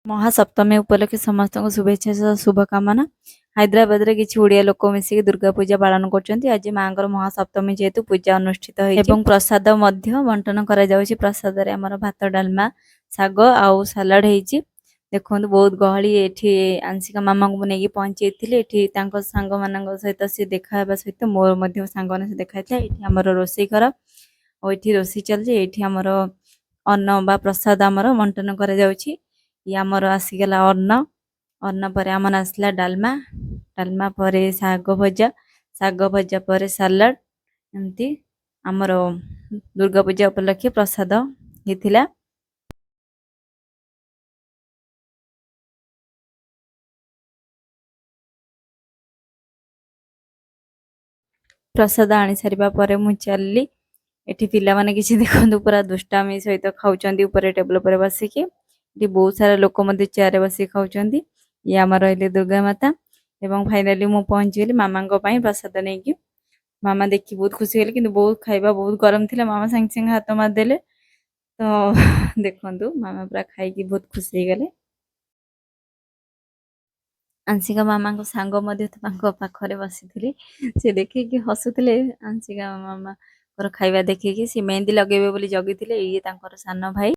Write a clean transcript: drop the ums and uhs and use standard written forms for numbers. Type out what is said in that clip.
ମହାସପ୍ତମୀ ଉପଲକ୍ଷେ ସମସ୍ତଙ୍କୁ ଶୁଭେଚ୍ଛା ସହ ଶୁଭକାମନା। ହାଇଦ୍ରାବାଦରେ କିଛି ଓଡ଼ିଆ ଲୋକ ମିଶିକି ଦୁର୍ଗା ପୂଜା ପାଳନ କରୁଛନ୍ତି। ଆଜି ମାଆଙ୍କର ମହାସପ୍ତମୀ ଯେହେତୁ ପୂଜା ଅନୁଷ୍ଠିତ ହେଇଛି ଏବଂ ପ୍ରସାଦ ମଧ୍ୟ ବଣ୍ଟନ କରାଯାଉଛି। ପ୍ରସାଦରେ ଆମର ଭାତ, ଡାଲମା, ଶାଗ ଆଉ ସାଲାଡ଼ ହେଇଛି। ଦେଖନ୍ତୁ, ବହୁତ ଗହଳି ଏଠି। ଆଂଶିକା ମାମାଙ୍କୁ ମୁଁ ନେଇକି ପହଞ୍ଚେଇଥିଲି। ଏଠି ତାଙ୍କ ସାଙ୍ଗମାନଙ୍କ ସହିତ ସେ ଦେଖା ହେବା ସହିତ ମୋର ମଧ୍ୟ ସାଙ୍ଗମାନଙ୍କ ସହିତ ଦେଖା ହେଇଥିଲା। ଏଠି ଆମର ରୋଷେଇ ଘର ଆଉ ଏଠି ରୋଷେଇ ଚାଲିଛି। ଏଇଠି ଆମର ଅନ୍ନ ବା ପ୍ରସାଦ ଆମର ବଣ୍ଟନ କରାଯାଉଛି। ଇଏ ଆମର ଆସିଗଲା ଅନ୍ନ। ଅନ୍ନ ପରେ ଆମର ଆସିଲା ଡାଲମା, ଡାଲମା ପରେ ଶାଗ ଭଜା, ଶାଗ ଭଜା ପରେ ସାଲାଡ଼। ଏମିତି ଆମର ଦୁର୍ଗା ପୂଜା ଉପଲକ୍ଷେ ପ୍ରସାଦ ହେଇଥିଲା। ପ୍ରସାଦ ଆଣି ସାରିବା ପରେ ମୁଁ ଚାଲିଲି। ଏଠି ପିଲାମାନେ କିଛି ଦେଖନ୍ତୁ, ପୁରା ଦୁଷ୍ଟାମି ସହିତ ଖାଉଛନ୍ତି ଉପରେ ଟେବୁଲ ଉପରେ ବସିକି। ଏଠି ବହୁତ ସାରା ଲୋକ ମଧ୍ୟ ଚେୟାରରେ ବସିକି ଖାଉଛନ୍ତି। ଇଏ ଆମର ରହିଲେ ଦୁର୍ଗା ମାତା ଏବଂ ଫାଇନାଲି ମୁଁ ପହଞ୍ଚିଗଲି ମାମାଙ୍କ ପାଇଁ ପ୍ରସାଦ ନେଇକି। ମାମା ଦେଖି ବହୁତ ଖୁସି ହେଲେ, କିନ୍ତୁ ବହୁତ ଖାଇବା ବହୁତ ଗରମ ଥିଲା। ମାମା ସାଙ୍ଗେ ସାଙ୍ଗେ ହାତ ମାରିଦେଲେ। ତ ଦେଖନ୍ତୁ, ମାମା ପୁରା ଖାଇକି ବହୁତ ଖୁସି ହେଇଗଲେ। ଆଂଶିକା ମାମାଙ୍କ ସାଙ୍ଗ ମଧ୍ୟ ତାଙ୍କ ପାଖରେ ବସିଥିଲି। ସେ ଦେଖିକି ହସୁଥିଲେ ଆଂଶିକା ମାମାଙ୍କର ଖାଇବା ଦେଖିକି। ସେ ମେହେନ୍ଦି ଲଗେଇବେ ବୋଲି ଜଗିଥିଲେ। ଇଏ ତାଙ୍କର ସାନ ଭାଇ।